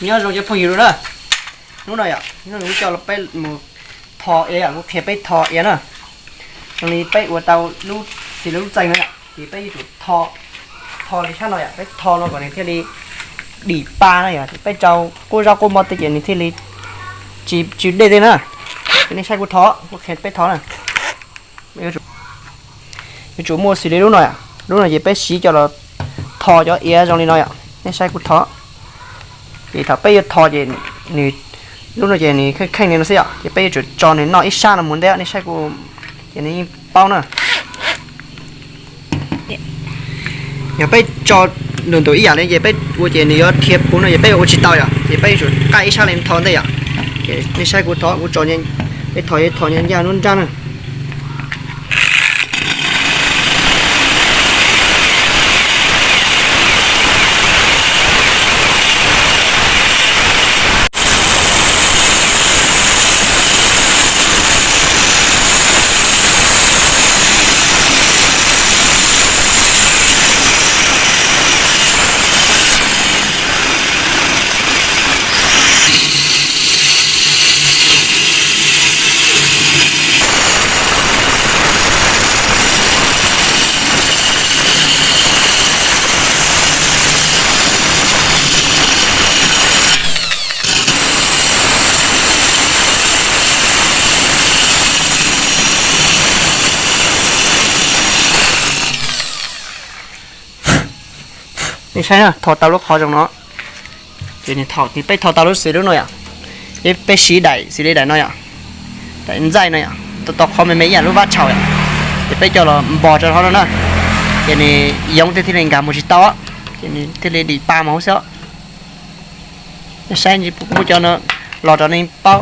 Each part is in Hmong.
Nyob zoo cov phooj ywg na, hnub no yom, hnub no kuv coj peb mus tho iav yom, kuv qhia peb tho iav na. Zoo li peb ua tau lub, xws li lub txeeg no yom, ces peb yuav tsum tho, tho li sab no yom, peb tho no kom nws thiaj li dim pa na yom, peb rau quab zaub quab mov tej ces nws thiaj li tsis, tsis dej tej na. Ces nej saib kuv tho, kuv qhia peb tho na. Yuav tsum muaj xws li lub no yom, lub no ces peb siv coj los tho cov iav zoo li no yom, nej saib kuv tho. Ces thaum peb yuav tho ces nws, lub no ces nws kheej kheej li no xwb yom, ces peb yuav tsum tso nws noj ib sab no mus ntej, nej saib kuv, ces nej yeej paub na. Yog peb tso ntus ntus ib yam li ces peb ua ces nws yuav dhia puv no ces peb ua tsis tau yom, ces peb yuav tsum qaij ib sab li tho ntej yom. Ces nej saib kuv tho, kuv tso, peb tho, tho ncaj ncaj nruab nrab na. Nej saib na, tho tau lub qhov zoo no. Ces nws thaum peb tho tau lub xws lub no yom, peb siv daim xws li daim no yom, daim ntxaij no yom, tau qhov me me ib yam lub vab tshau yom, ces peb coj los npog rau hauv no na, ces nws yoov thiaj li nkag mus tsis tau, ces nws thiaj li dim pa mus hauv xwb. Nej saib, muab cov no los rau nej paub.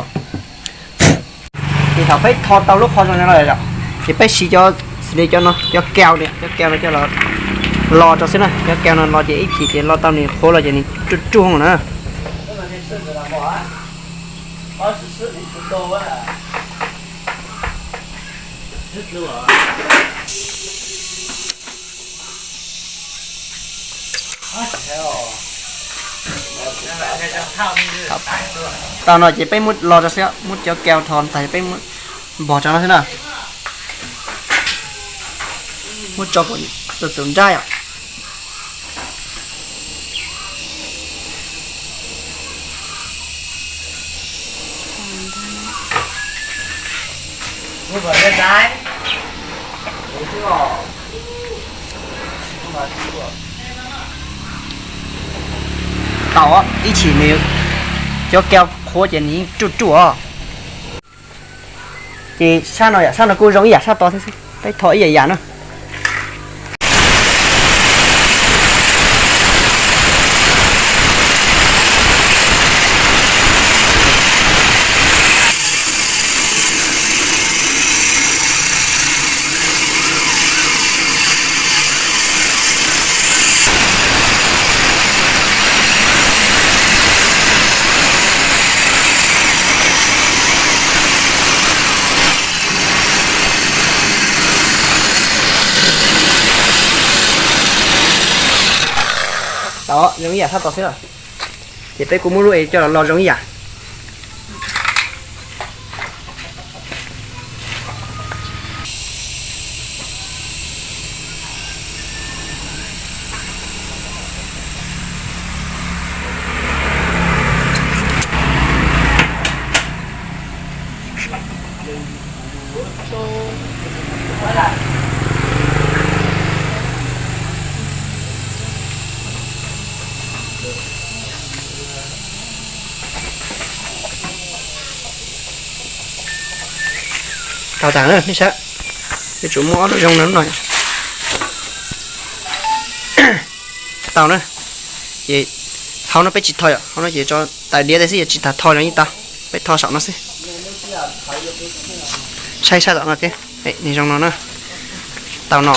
Ces thaum peb tho tau lub qhov zoo no lawm, ces peb siv cov xws li cov no, cov kau, cov kau no coj los, los rau xwb na, cov kau no los ces ib chim ces los tau nws qhuav los ces nws ruaj ruaj na. Tau no ces peb muab los rau xwb, muab cov kau tho tag peb muab npog rau no xwb na. Muab tso kom txaus txaus nrab yom. Tau, ib chim nws cov kau qhuav ces nws yeej ruaj ruaj os. Ces sab no yom, sab no kuj zoo ib yam sab tod thiab xwb, peb tho ib yam yam na. Tau, zoo ib yam sab tod xwb. Ces peb kuj muab lub es coj los los zoo ib yam. Tau tag na, nej saib, yuav tsum muaj ob lub zoo no no. Tau na, ces hauv no peb tsis tho yom, hauv no ces tso tais diav tas xwb, yuav tsis tas tho zoo ib tau, peb tho saum no xwb. Saib sab tom no thiab, nws zoo no na. Tau no.